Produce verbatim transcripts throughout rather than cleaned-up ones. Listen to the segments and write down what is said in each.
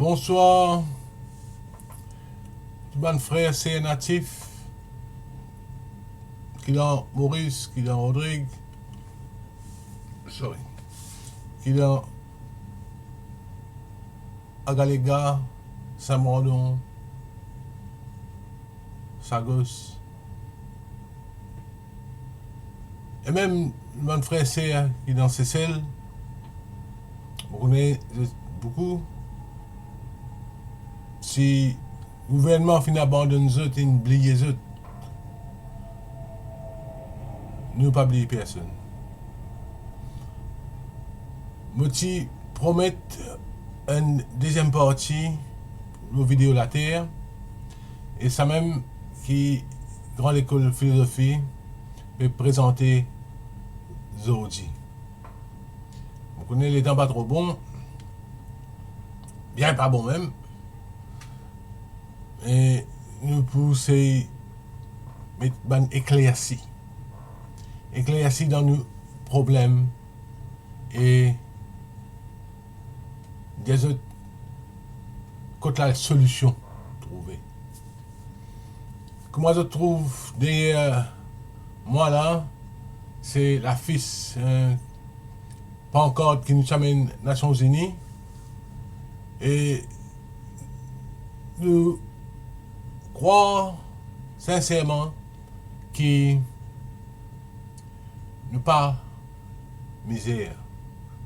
Bonswar, tou bann frer, ser natif, ki dan Moris, ki dan Rodrig, sorry, ki dan Agalega, Sin-Brandon, Sagos, e mem bann frer ser ki dan Sesel, mo kone zot boukou. Si gouvernman finn abandonn zot, inn bliye zot, nou pa bliye personn. Mo ti promet enn deziem parti lor video later, e samem ki Gran Lekol Filozofi pe prezante zordi. Mo kone letan pa tro bon, bien pa bon mem, e nou pou sey met bann eklersi, eklersi dan nou problem, e dir zot kot lasolision trouve. Kouma zot trouv deryer mwa la, se lafis, eh, pankart ki nou ti amenn Nasion Zini, e nou krwar sinserman ki nou pa mizer,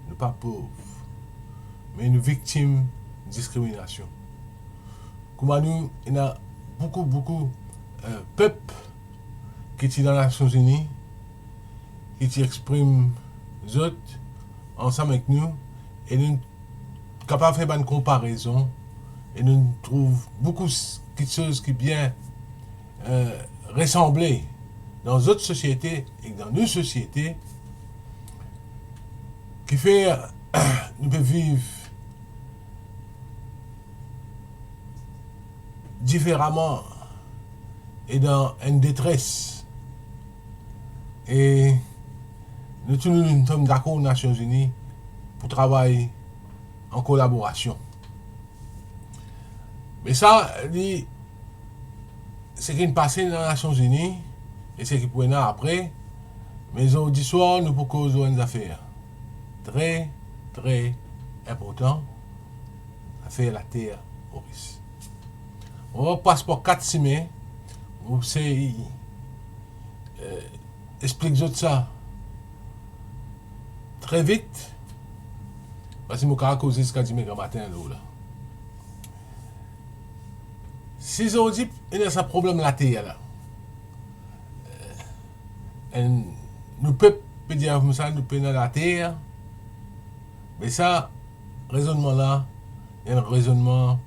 nou pa pov, me nou viktim diskriminasion. Kouma nou, ena boukou, boukou, eh, pep ki ti dan Nasion Zini, ki ti exprim zot ansam ek nou, e nou kapav fer bann konparezon, e nou trouv boukou s-, kiksoz ki bien, eh, resanble dan zot sosiete ek dan nou sosiete, kifer nou pe viv diferaman e dan enn detres. E nou tou nou, nou tom dakor Nasion Zini pou travay an kolaborasion. Me sa, li, seki inn pase dan Nasion Zini e seki pou ena apre, me zordi swar nou pou koz lor enn zafer tre, tre inportan, zafer later Moris. Mo pas par kat sime, mo sey, eh, explik zot sa tre vit, parski mo kapav koze ziska dime gramatin lor la. Si zordi ena sa problem later la, eh, enn, nou pep pe dir koumsa, nou pena later, me sa rezonnman la, enn rezonnman,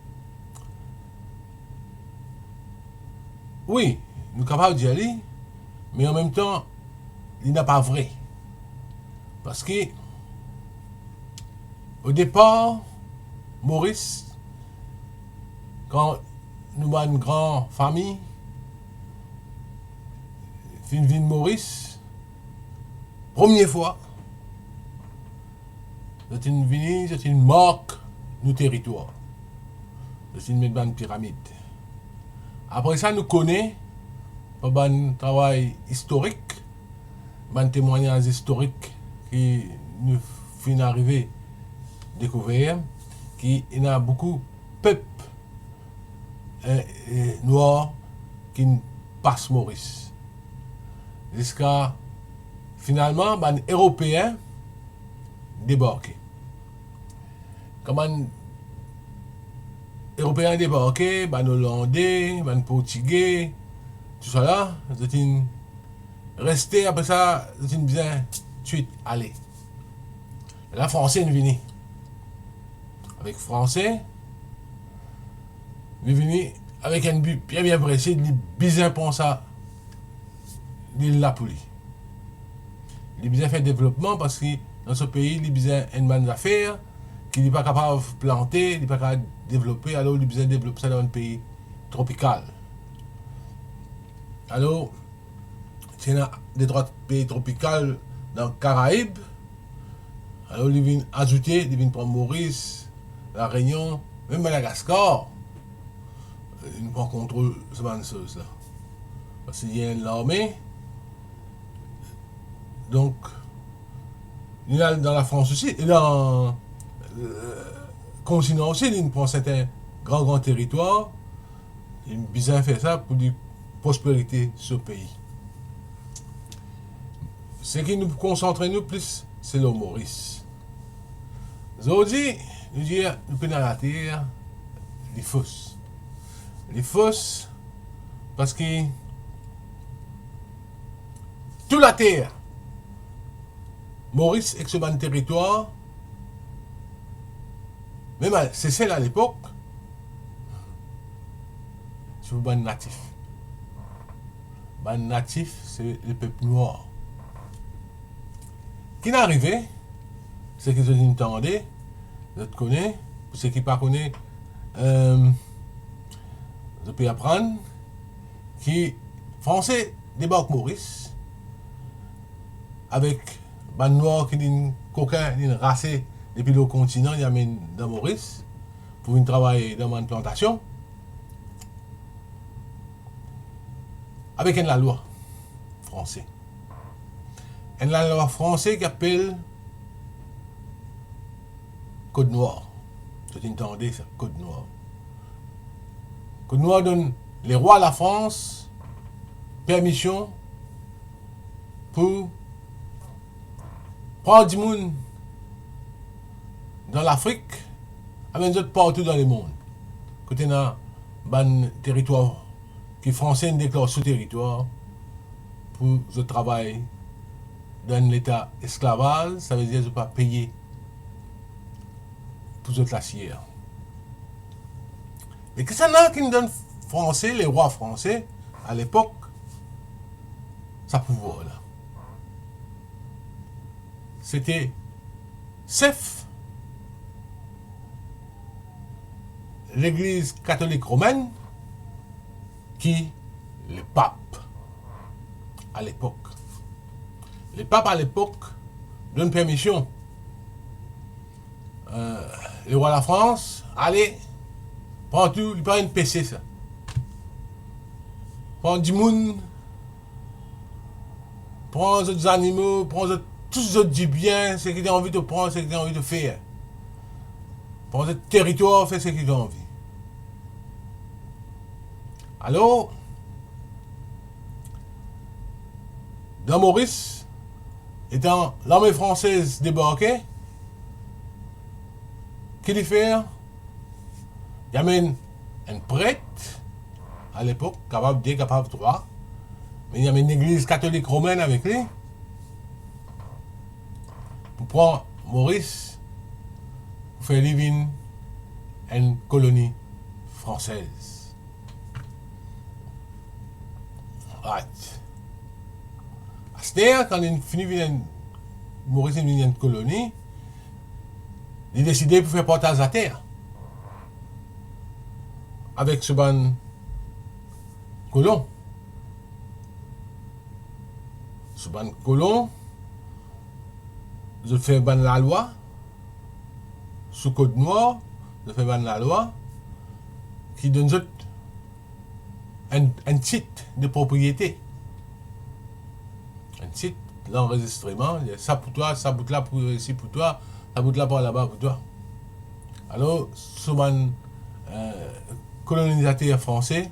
wi, nou kapav dir li, me anmemtan, li napa vre. Parski, o depar, Moris, kan nou bann gran fami finn vinn Moris, premie fwa, zot inn vini, zot inn mark nou teritwar. Zot inn met bann piramid. Apre sa, nou kone, par bann travay istorik, bann temwagnaz istorik ki nou finn arive dekouver, ki ena boukou pep, eh, eh, nwar ki'nn pas Moris. Ziska, finalman, bann Eropeen debarke. Kan bann Eropeen debarke, bann Olande, bann Portige, tousala, zot inn reste, apre sa, zot inn bizin swit ale. La, Franse inn vini. Avek Franse, li vini avek enn bi bien, bien presi, li bizin pran sa lil la pou li. Li bizin fer devlopman, parski dan so pei, li bizin enn bann zafer ki li pa kapav plante, li pa kapav devlope, alor li bizin devlop sa dan bann pei tropikal. Alor, ti ena detrwa pei tropikal dan Karaib. Alor, li vinn azoute, li vinn pran Moris, La Renion, Mem Madagaskar, li pran kontrol sa bann soz la. Parski li ena enn larme, donk, li al dan Lafrans osi, e dan, euh, kontinan osi, li pran sertin gran, gran teritwar, li bizin fer sa pou li prosperite so pei. Seki nou pou konsantre nou plis, se lor Moris. Zordi, nou dir nou pena later, li fos. Li fos, parski tou later Moris ek so bann teritwar, mem a Sesel alepok, se pou bann natif. Bann natif, se lepep nwar. Ki'nn arive, seki zot inn tande, zot kone, pou seki pa kone, euh, zot pe aprann ki Franse debark Moris avek bann nwar ki linn kokin, linn rase depi lor kontinan, li amenn dan Moris pou vinn travay dan bann plantasion. Avek enn lalwa franse. Enn lalwa franse ki apel Kod Nwar. Zot inn tande sa, Kod Nwar. Kod Nwar donn lerwa Lafrans permision pou pran dimoun dan Lafrik, amenn zot partou dan lemond. Kot ena bann teritwar ki Franse inn deklar so teritwar pou zot travay dan enn leta esklavaz, savedir zot pa peye pou zot lasier. Me kisannla ki'nn donn Franse, lerwa franse, alepok, sa pouvwar la? Sete sef Legliz Katolik Romenn, ki lepap alepok. Lepap alepok donn permision, euh, lerwa Lafrans, ale, pran tou, li pa enn pese sa. Pran dimoun, pran zot zanimo, pran zot, tou zot dibien, seki to anvi to pran, seki to anvi to fer. Pran zot teritwar, fer seki to anvi. Alor, dan Moris, letan larme fransez debarke, ki li fer? Li amenn enn pret, alepok, kapav de, kapav trwa, me li amenn Legliz Katolik Romenn avek li pou pran Moris, pou fer li vinn enn koloni fransez. Right. Aster, kan li fini vinn enn, Moris vinn enn koloni, li deside pou fer partaz later avek so bann kolon. So bann kolon, zot fer bann lalwa, sou Kod Nwar, zot fer bann lalwa ki donn zot enn, enn tit de propriete. Enn tit lanrezistreman, sa pou twa, sa bout la pou isi pou twa, sa bout la par laba pou twa. Alor, so bann, euh, kolonizater franse,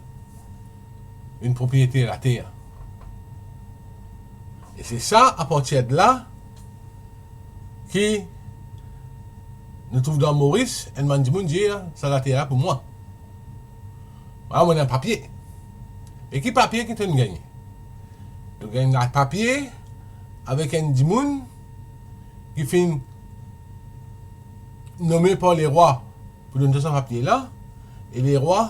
enn propriete later. E se sa, apartir de la, ki nou trouv dan Moris, enn bann dimoun dir, sa later la pou mwa. Mwa, mo ena papie. E ki papie ki to'nn gagne? To gagn papie avek enn dimoun ki finn nome par lerwa pou donn twa sa papie la, e lerwa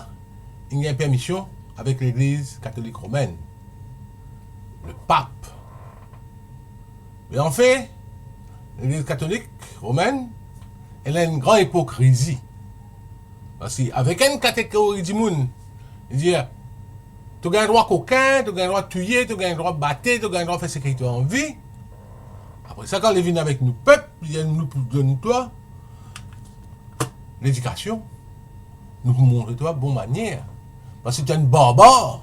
inn gagn permision avek Legliz Katolik Romenn, lepap. Me anfet, Legliz Katolik Romenn, ena enn gran ipokrizi. Parski avek enn kategori dimoun, li dir, to gagn drwa kokin, to gagn drwa touye, to gagn drwa bate, to gagn drwa fer seki to anvi. Apre sa, kan li vinn avek nou pep, li dir nou pou donn twa ledikasion, Nou pou montre twa bon manier. Parski to enn barbar.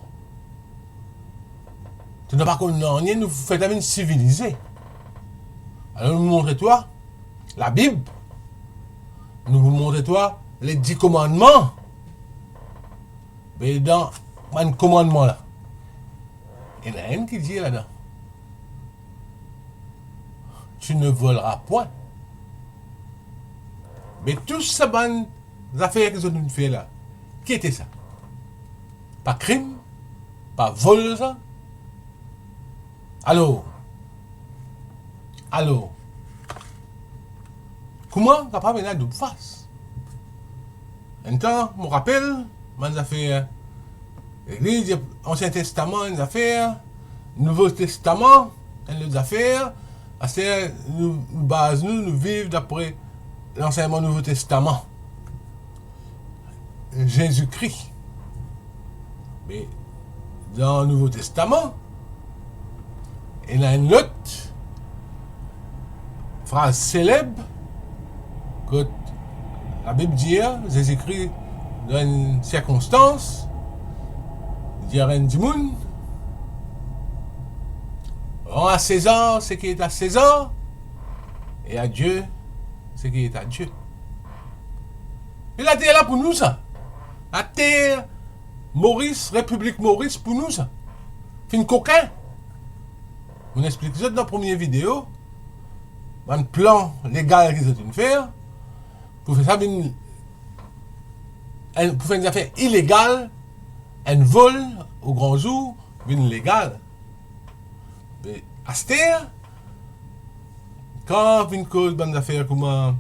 To napa konn nanye, nou fer twa vinn sivilize. Alor nou montre twa Labib. Nou pou montre twa le di komannman. Be dan bann komannman la, ena enn ki dir ladan, "Tu ne voleras point." Me tou sa bann zafer ki zot finn fer la, ki ete sa? Pa krim, pa vol sa? Alor, alor, kouma kapav ena doub fas? Enn tan, mo rapel, bann zafer legliz, Ansien Testaman, enn zafer, Nouvo Testaman, enn lot zafer. Aster, nou, nou baz nou, nou viv dapre lansegnman Nouvo Testaman. Zezi Kri. Me dan Nouvo Testaman, ena enn lot fraz seleb, kot Labib dir, Zezi Kri dan enn sirkonstans, li dir enn dimoun, "Rends à César ce qui est à César, et à Dieu ce qui est à Dieu." E later la pou nou sa. Later Moris, Repiblik Moris pou nou sa. Finn kokin. Mo explik zot dan premie video, bann plan legal ki zot finn fer, pou fer sa vinn, enn, pou fer enn zafer ilegal, enn vol o gran zour vinn legal. Me aster, kan vinn koz bann zafer kouma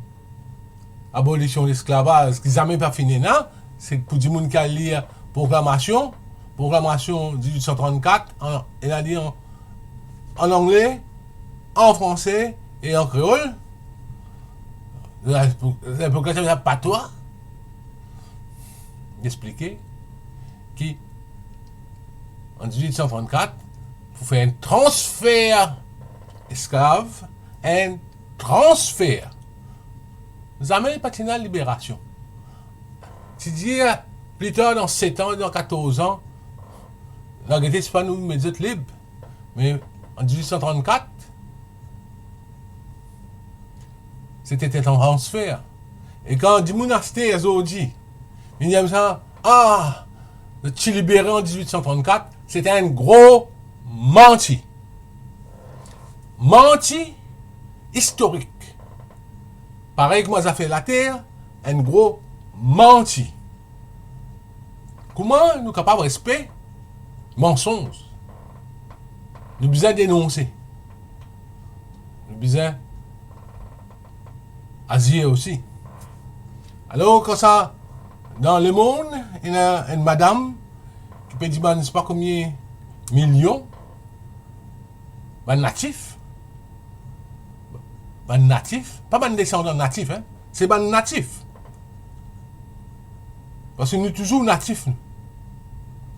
abolision lesklavaz, ki zame pa finn ena, se pou dimoun ki al lir Proklamasion, Proklamasion diz-wit san trannkat, an, ena li an, an angle, an franse e an kreol. Lepok la, ti apel sa patwa. Li explike ki an diz-wit san trannkat, pou fer enn transfer esklav, enn transfer. Zame pa ti ena liberasion. Ti dir, pli tar, dan set an, dan katorz an, lagete, si pa nou met zot lib. Me an diz-wit san trannkat, se ti enn transfer. E kan dimoun aster zordi, li dir sa, "Ah, zot ti libere an diz-wit san trannkat," se ti enn gro manti. Manti istorik. Parey kouma zafer later, enn gro manti. Kouma nou kapav respe mansonz? Nou bizin denonse. Nou bizin azir osi. Alor, koumsa, dan lemond, ena enn madam ki pe dimann, sipa konbien milion, bann natif. Bann natif, pa bann desandan natif, hein. Se bann natif. Parski nou touzour natif, nou.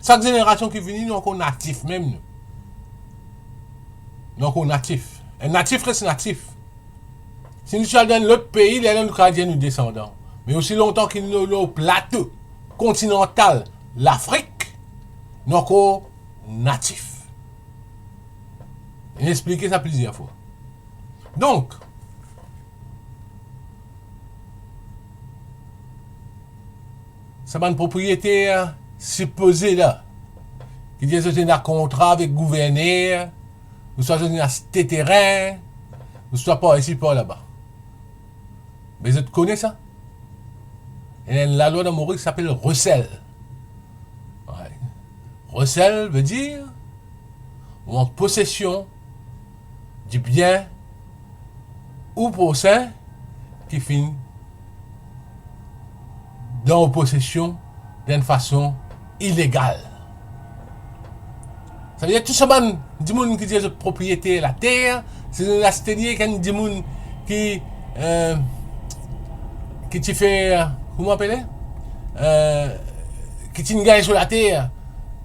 Sak zenerasion ki vini, nou ankor natif mem, nou. Nou ankor natif. Enn natif res natif. Si nou ti al dan enn lot pei, lerla nou kapav dir nou desandan. Me osi lontan ki nou lor plato kontinantal Lafrik, nou ankor natif. Inn explike sa plizier fwa. Donk, sa bann propriyeter sipoze la, ki dir zot ena kontra avek gouverner, ouswa zot ena aste terin, ouswa par isi, par laba. Me zot kone sa? Ena enn lalwa dan Moris ki apel recel. Wi. Recel vedir ou an posesion dibien ou prosin ki finn dan ou posesion dan enn fason ilegal. Savedir tou sa bann dimoun ki dir zot propriyeter later, si zot aste li ek enn dimoun ki, eh, ki ti fer, kouma apele? Eh, ki ti gagn so later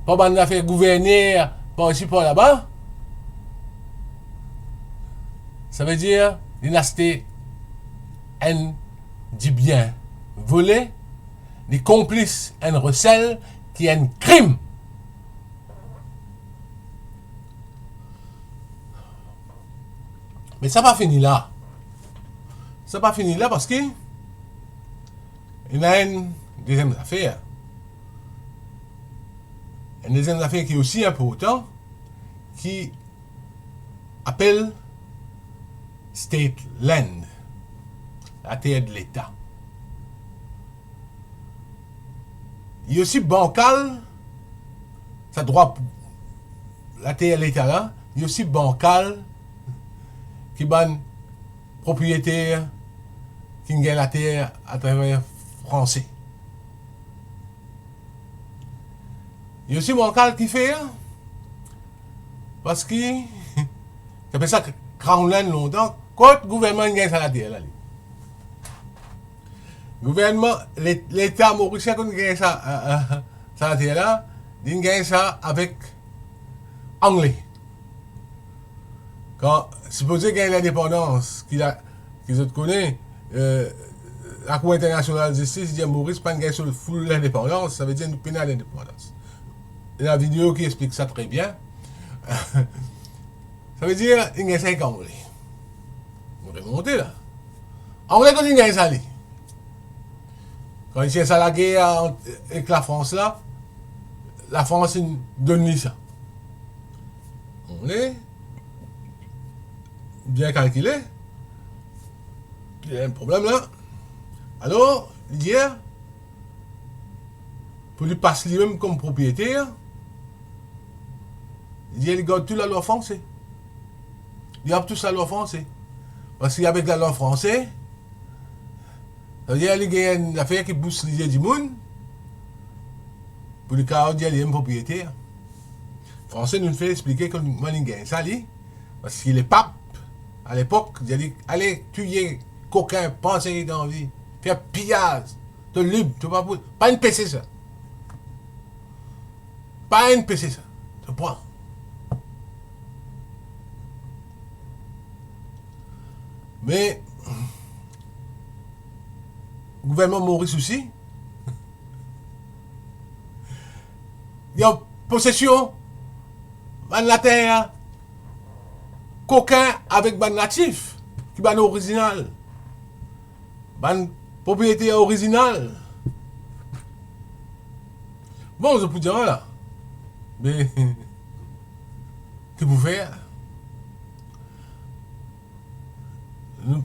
par bann zafer gouverner, par isi, par laba. Savedir, linn aste enn dibien vole, Li konplis enn resel ki enn krim. Me sa pa fini la. Sa pa fini la parski ena enn deziem zafer. Enn deziem zafer ki osi inportan, ki apel state land, later de Leta. Li osi bankal, sa drwa pou later Leta la, li osi bankal ki bann propriyeter ki gagn later atraver Franse. Li osi bankal kifer, parski, ti apel sa Crown Land lontan, kot gouvernman inn gagn sa later la, li. Gouvernman, le-, Leta morisien kot inn gagn sa, euh, euh, sa later la, li gagn sa avek Angle. Kan sipoze gagn lindepandans, ki la, ki zot kone, euh, Lakour Internasional Zistis dir Moris pa'nn gagn so full lindepandans, savedir nou pena lindepandans. Ena video ki explik sa tre bien. Savedir, li gagn sa ek Angle. Nou remonte la. Angle kot li gagn sa, li? Kan li tir sa lager ant, ek Lafrans la, Lafrans inn donn li sa. Angle, bien kalkile, ena enn problem la. Alor, li dir, pou li pas limem kom propriyeter, li dir li gard tou lalwa franse. Li ap tous lalwa franse. Parski avek lalwa franse, savedir li gagn enn zafer ki bous lizie dimoun, pou li kapav dir limem propriyeter. Franse, nou finn explike kouma li gagn sa, li, parski lepap, alepok, dir li, ale touye kokin, pran seki to anvi, fer piyaz, to lib, to pa pou, pa enn pese sa. Pa enn pese sa. To pran. Me, gouvernman Moris osi, li an posesion bann later kokin avek bann natif, ki bann orizinal, bann propriyeter orizinal. Bon, zot pou dir la, me ki pou fer? Nou,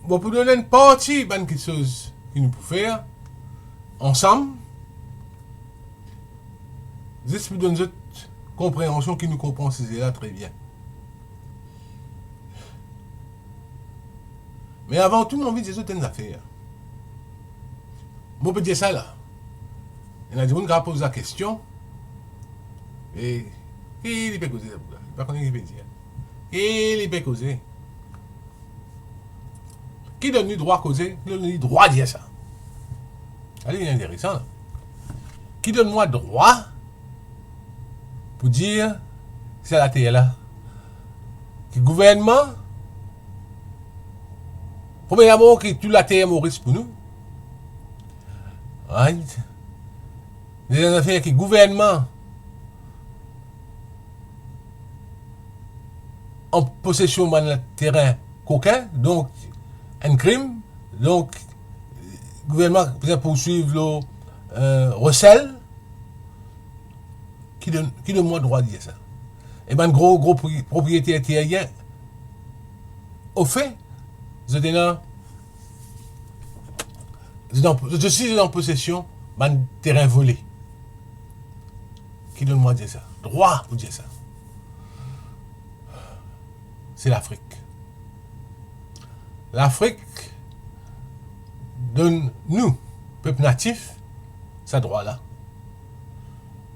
mo pou donn enn parti bann kiksoz ki nou pou fer ansam, zis pou donn zot konpreansion ki nou konpran size la tre bien. Me avan tou, mo anvi dir zot enn zafer. Mo pe dir sa la. Ena dimoun ki a poz lakestion, e ki li pe koze sa boug la? Li pa kone ki li pe dir. Ki li pe koze? Ki donn li drwa koze? Ki donn li drwa dir sa? Ale, li interesan la. Ki donn mwa drwa pou dir sa later la, ki gouvernman, premie dabor, ki tou later Moris pou nou. Right? Deziem zafer, ki gouvernman an posesion bann terin kokin, donk enn krim, donk gouvernman bizin poursuiv lor, euh, resel. Ki donn, ki donn mwa drwa dir sa? E bann gro, gro pri-, propriyeter terien, ofe, zot ena, zot an, zot osi, zot an posesion bann terin vole. Ki donn mwa dir sa? Drwa pou dir sa. Se Lafrik. Lafrik donn nou, pep natif, sa drwa la.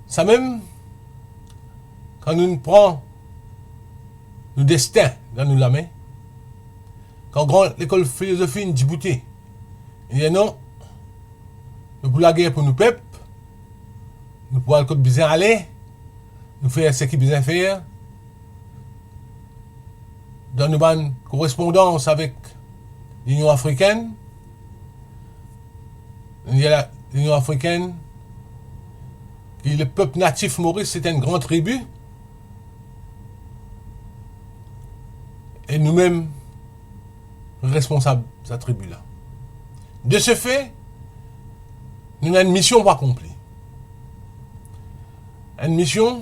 Samem, kan nou pran nou destin dan nou lame, kan gran lekol filozofi inn diboute, li dir non, nou pou lager pou nou pep, nou pou al kot bizin ale, nou fer seki bizin fer, dan nou bann korespondans avek Linion Afrikenn, nou dir la, Linion Afrikenn, ki lepep natif Moris se enn gran tribi, e noumem responsab sa tribi la. De se fe, nou ena enn mision pou akonpli. Enn mision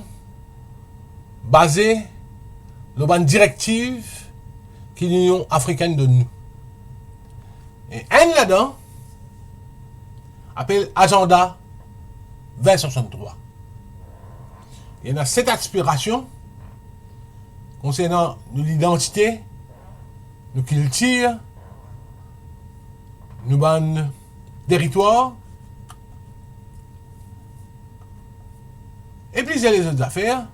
baze lor bann direktiv ki Linion Afrikenn donn nou. E enn ladan apel Azanda vin swasann-trwa. Ena set aspirasion konsernan nou lidantite, nou kiltir, nou bann teritwar, e plizier lezot zafer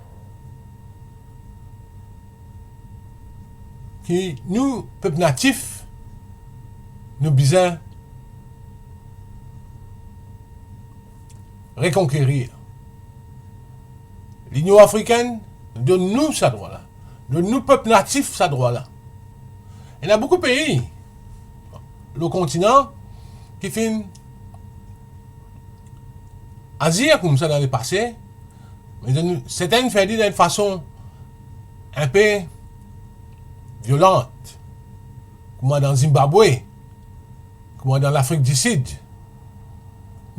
ki nou, pep natif, nou bizin rekonkerir. Linion Afrikenn donn nou sa drwa la. Donn nou pep natif sa drwa la. Ena boukou pei lor kontinan ki finn azir koumsa dan lepase, me zot, sertin finn fer li dan enn fason inpe violan, kouma dan Zimbabwe, kouma dan Lafrik di Sid.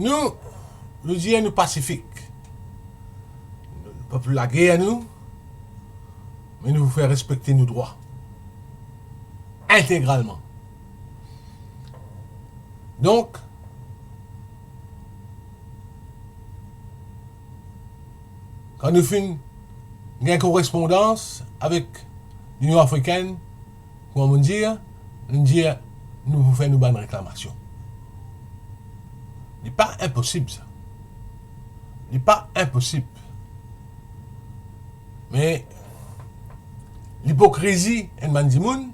Nou, nou dir nou pasifik. Nou pa pou lager nou, me nou pou fer respekte nou drwa integralman. Donk, kan nou finn gagn korespondans avek Linion Afrikenn, kouma mo dir, nou dir nou pou fer nou bann reklamasion. Li pa inposib sa. Li pa inposib. Me lipokrizi enn bann dimoun,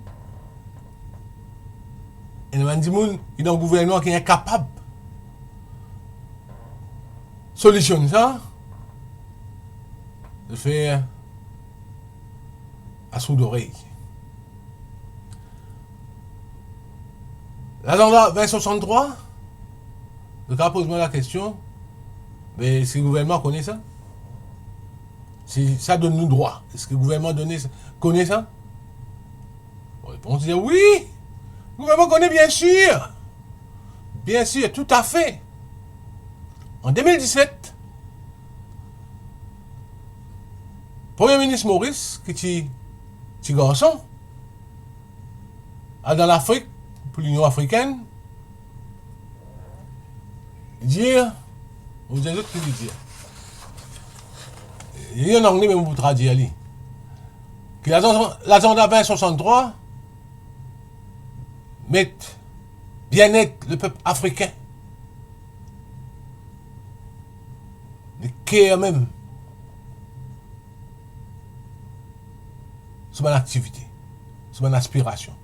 enn bann dimoun ki dan gouvernman ki inkapab solisionn sa, zot fer asourdorey. Lazanda vin swasann-trwa, zot kapav poz mwa lakestion, be eski gouvernman kone sa? Si sa donn nou drwa, eski gouvernman donn sa, kone sa? Bon, repons dir wi. Gouvernman kone, biensir. Biensir, toutafe. An de mil diset, Premie Minis Moris, ki ti, ti garson, al dan Lafrik pou Linion Afrikenn, li dir, mo dir zot ki li dir. Li an angle, me mo pou tradir li. Ki Lazan-, Lazanda vin swasann-trwa met bienet lepep afrikin, leker mem, so bann aktivite, so bann aspirasion.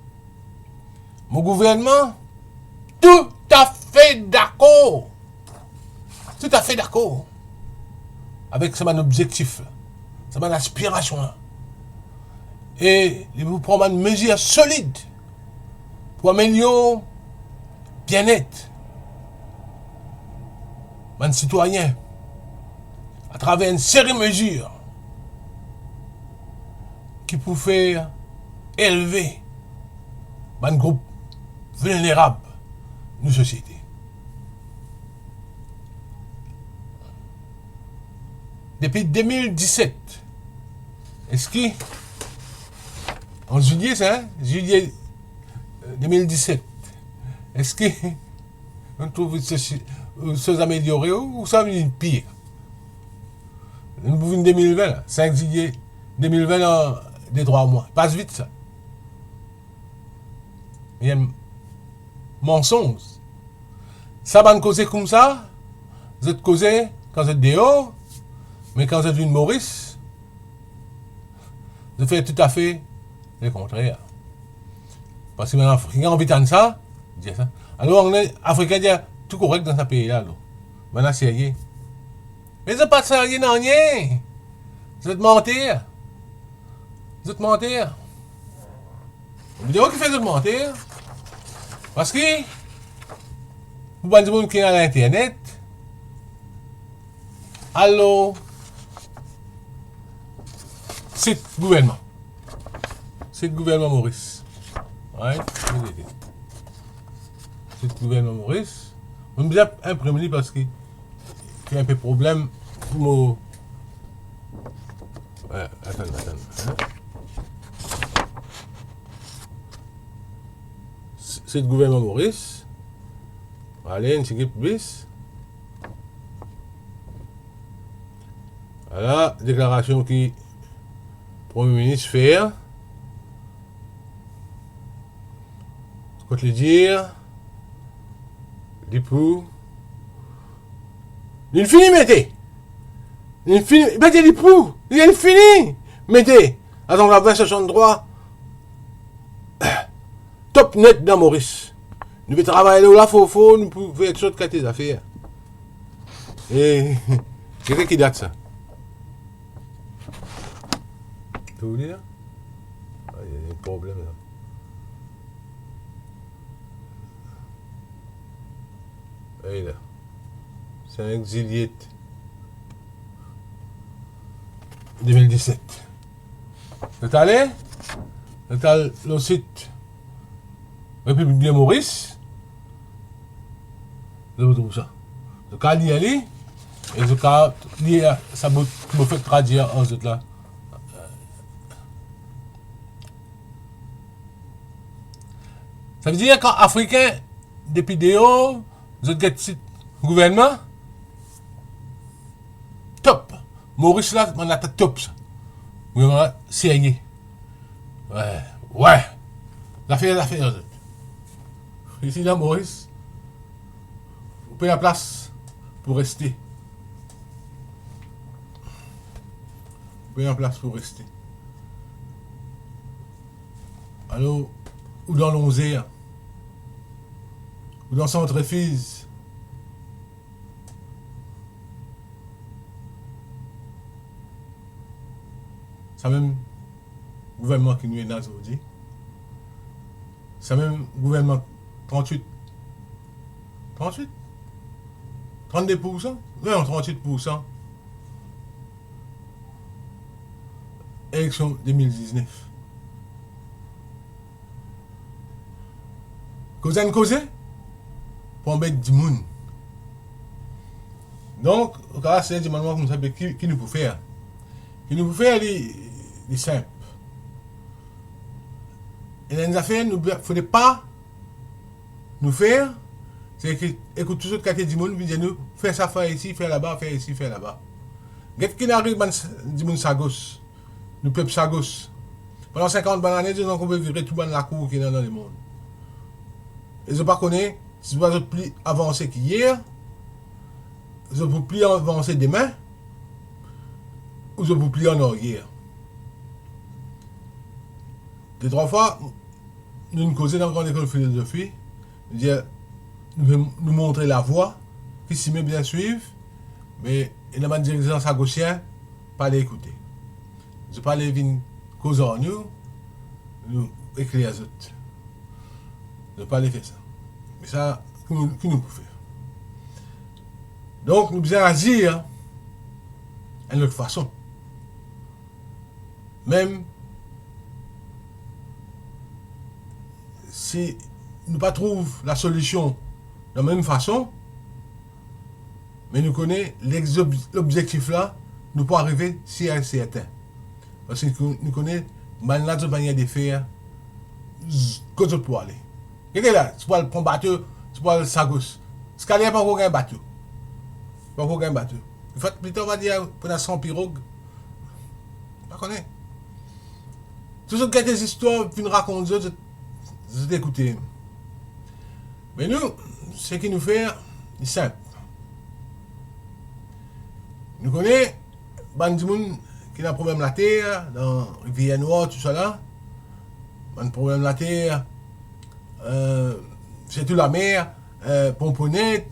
Mo gouvernman toutafe dakor, toutafe dakor avek sa bann obzektif la, sa bann aspirasion la. E li pou pran bann mezir solid pou amelior bienet bann sitwayin atraver enn seri mezir ki pou fer elve bann group vilnerab nou sosiete. Depi de mil diset, eski, an zilie sa, zilie, euh, de mil diset, eski nou trouv sosi-, soz ameliore ou, ou sa vinn pir? Nou pou vinn de mil vin la, sink zilie de mil vin, an de trwa mwa. Pas vit sa. Li enn mansonz. Sa bann koze koumsa, zot koze kan zot deor, me kan zot vinn Moris, zot fer toutafe lekontrer. Parski bann Afrikin anvi tann sa, dir sa. Alor, Angle, Afrikin dir, tou korek dan sa pei la, alor. Bann la serye. Me zot pa serye nanye. Zot manter. Zot manter. Mo dir zot ki fer zot manter. Parski, pou bann dimoun ki ena internet, Alor, sit gouvernman. Sit gouvernman Moris. Right? Sit gouvernman Moris. Mo bizin inprim li parski fer inpe problem pou mo. Atann, atann. Sit gouvernman Moris. Ale, enn tigit plis. Ala deklarasion ki Premie Minis fer. Kot li dir, li pou, li fini mete. Li fini, li pa dir li pou, li fini mete. Atann, ven swasanntrwa. Top net dan Moris. Nou pe travay lor la for for, nou pou fer sort kalite zafer. E, gete ki dat sa. Trouv li la? Ay, ena problem la. Ay la. Sink zilyet de mil diset. Zot ale, zot al lor sit Repiblik de Moris, zot pou trouv sa. Zot kav lir li, e zot kav lir sa bout mo fek tradir ar zot la. Savedir kan Afrikin depi deor, zot get sit gouvernman, top. Moris la, bann la top sa. Gouvernman la, serye. Wi, wi. Zafer, zafer, zot. Isi la, Moris, ou pena plas pou reste. Ou pena plas pou reste. Alor, ou dan Lonzer, ou dan Centrefise. Samem gouvernman ki nou ena zordi, samem gouvernman trant-wit, trant-wit, trant-de poursan, non, trant-wit poursan eleksion de mil diznef. Koze enn koze pou anbet dimoun. Donk, ou kav ase dimann mwa koumsa, be ki, ki nou pou fer? Ki nou pou fer, li, li sinp. Ena enn zafer nou fode pa nou fer, se ki ekout tou sort kalite dimoun, vinn dir nou, fer sa, fer isi, fer laba, fer isi, fer laba. Get ki inn ariv bann s-, dimoun sagos, nou pep sagos. Pandan sinkant bann lane, zot ankor pe vire tou bann lakour ki ena dan lemond. E zot pa kone, si zot pli avanse ki yer, zot pou pli avanse demin, ou zot pou pli an aryer. De trwa fwa, nou inn koze dan gran lekol filozofi, nou dir, nou, nou montre lavwa, ki simin bizin swiv, me ena bann dirizan sagosien pa le ekoute. Zot pa le vinn koz ar nou, nou ekler zot. Zot pa le fer sa. Me sa, ki nou, ki nou pou fer? Donk, nou bizin azir enn lot fason. Mem si nou pa trouv lasolision dan mem fason, me nou kone lexob-, lobzektif la, nou pou arive sir e sertin. Parski nou, nou kone bann la zot manier de fer, z-, kot zot pou ale. Gete la, si pou al pran bato, si pou al sagos. Ziska la pa ankor gagn bato. Pa ankor gagn bato. Infak, plita va dir, pou ena san pirog. Pa kone. Tou zot gete zistwar, vinn rakont zot, zot, zot ekoute. Me nou, seki nou fer, li sinp. Nou kone, bann dimoun ki ena problem later, dan Rivier Nwar, tousala, bann problem later, eh, sirtou lamer, eh, Ponponet,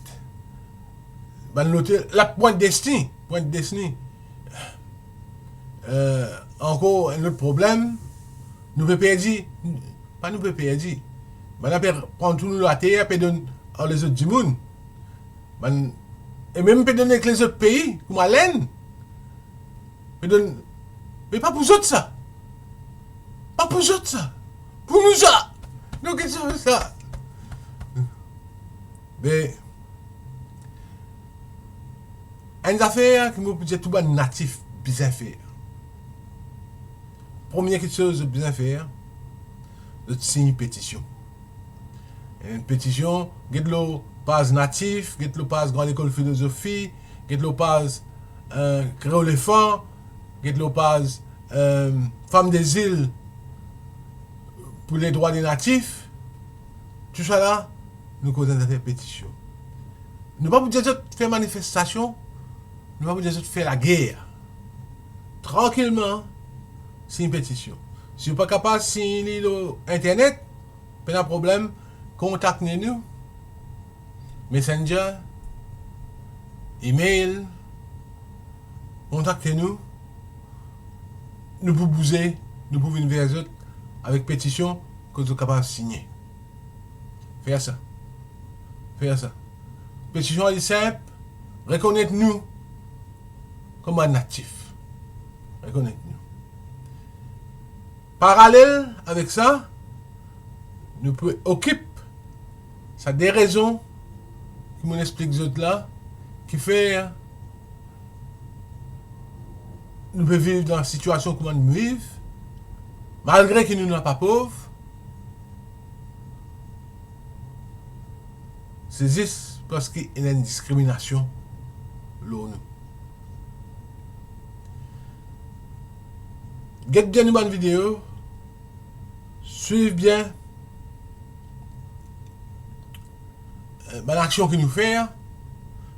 bann lotel, la Pointe Destiny, Pointe Destiny. Eh, ankor enn lot problem, nou pe perdi, pa nou pe perdi. Bann la pe pran tou nou later, pe donn ar lezot dimoun. Bann E mem pe donn ek lezot pei, kouma Lenn, pe donn, me pa pou zot sa. Pa pou zot sa. Pou nou sa. Nou ki sa. Be, enn zafer ki mo pou dir tou bann natif bizin fer. Premie kiksoz zot bizin fer, zot sign petision. Enn petision, get lor paz Natif, get lor paz Gran Lekol Filozofi, get lor paz, eh, Kreolefan, get lor paz, eh, Fam de Zil pou ledrwa de Natif. Tousala, nou koz enn zafer petision. Nou pa pou dir zot fer manifestasion, nou pa pou dir zot fer lager. Trankilman, sign petision. Si ou pa kapav sign li lor internet, pena problem, kontakte nou. Messenger, email, kontakte nou. Nou pou bouze, nou pou vinn ver zot avek petision kot zot kapav signe. Fer sa. Fer sa. Petision li sinp, rekonet nou kouma natif. Rekonet nou. Paralel avek sa, nou pou okip sa de rezon ki mo explik zot la, ki fer nou pe viv dan sitiasion kouma nou viv, malgre ki nou napa pov, se zis parski ena enn diskriminasion lor nou. Get bien nou bann video, swiv bien, eh, bann aksion ki nou fer.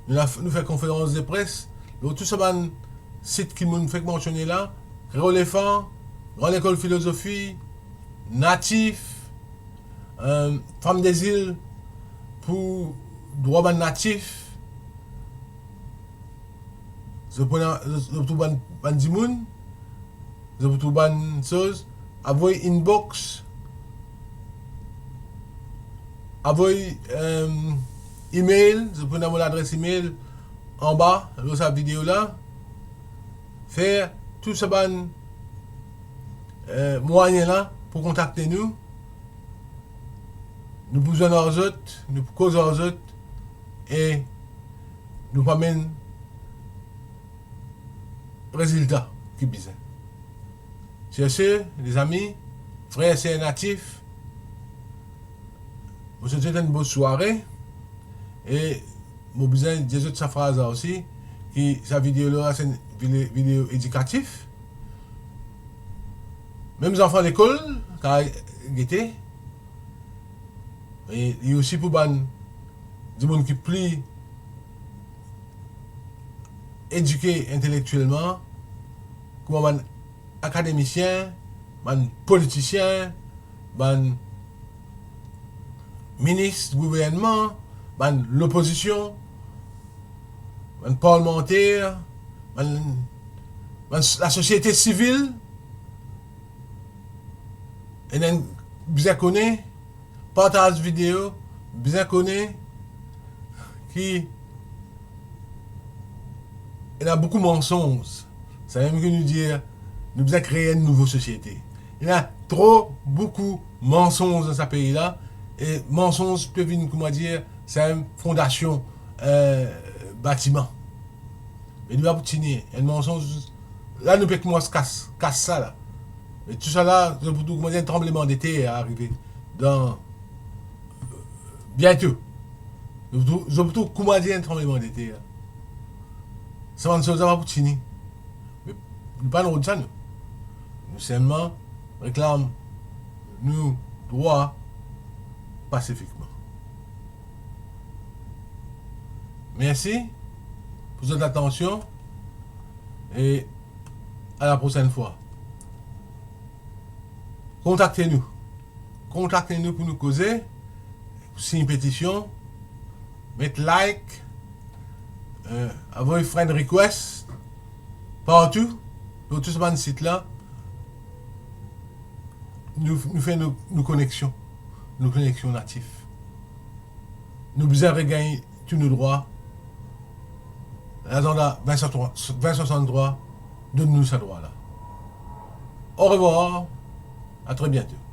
Nou la, nou fer konferans de pres lor tou sa bann sit ki mo fek mansione la, Kreolefan, Gran Lekol Filozofi, Natif, eh, Fam de Zil pou drwa bann natif. Zot pou ena, zot, zot pou trouv bann, bann dimoun, zot pou trouv bann soz, avoy inbox, avoy, eh, email, zot pou ena mo ladres email anba lor sa video la. Fer tou sa bann, eh, mwayin la pou kontakte nou. Nou pou zwenn ar zot, nou pou koz ar zot, e nou pou amenn rezilta ki bizin. Sir se, lezami, frer, ser natif, mo swet zot enn bon sware, e mo bizin dir zot sa fraz la osi, ki sa video la, se enn vide-, video edikatif. Mem zanfan lekol kapav gete, e li osi pou bann dimoun ki pli edike intelektielman, kouma bann akademisien, bann politisien, bann minis gouvernman, bann lopozision, bann parlmanter, bann, bann lasosiete sivil, ena enn bizin kone, partaz video, bizin kone ki ena boukou mansonz. Samem ki nou dir, nou bizin kree enn nouvo sosiete. Ena tro boukou mansonz dan sa pei la, e mansonz pe vinn, kouma dir, samem fondasion, eh, batiman. Me nou pa pou tini, enn mansonz, la nou pe koumans kas, kas sa la. Me tousala, zot pou trouv kouma enn tranbleman de ter arive dan, biento. Zot pou trouv, zot pou trouv kouma dir enn tranbleman de ter. Sa bann soz la pa pou tini. Me nou pa rod sa, nou. Nou selman reklam nou drwa pasifikman. Mersi pou zot atansion e a la prosenn fwa. Kontakte nou. Kontakte nou pou nou koze, pou sign petision, met like, eh, avoy friend request partou, lor tou sa bann sit la. Nou, nou fer nou, nou koneksion, nou koneksion natif. Nou bizin regagn tou nou drwa. Azanda vin swasann-trwa, donn nou sa drwa la. Au revoir, à très bientôt.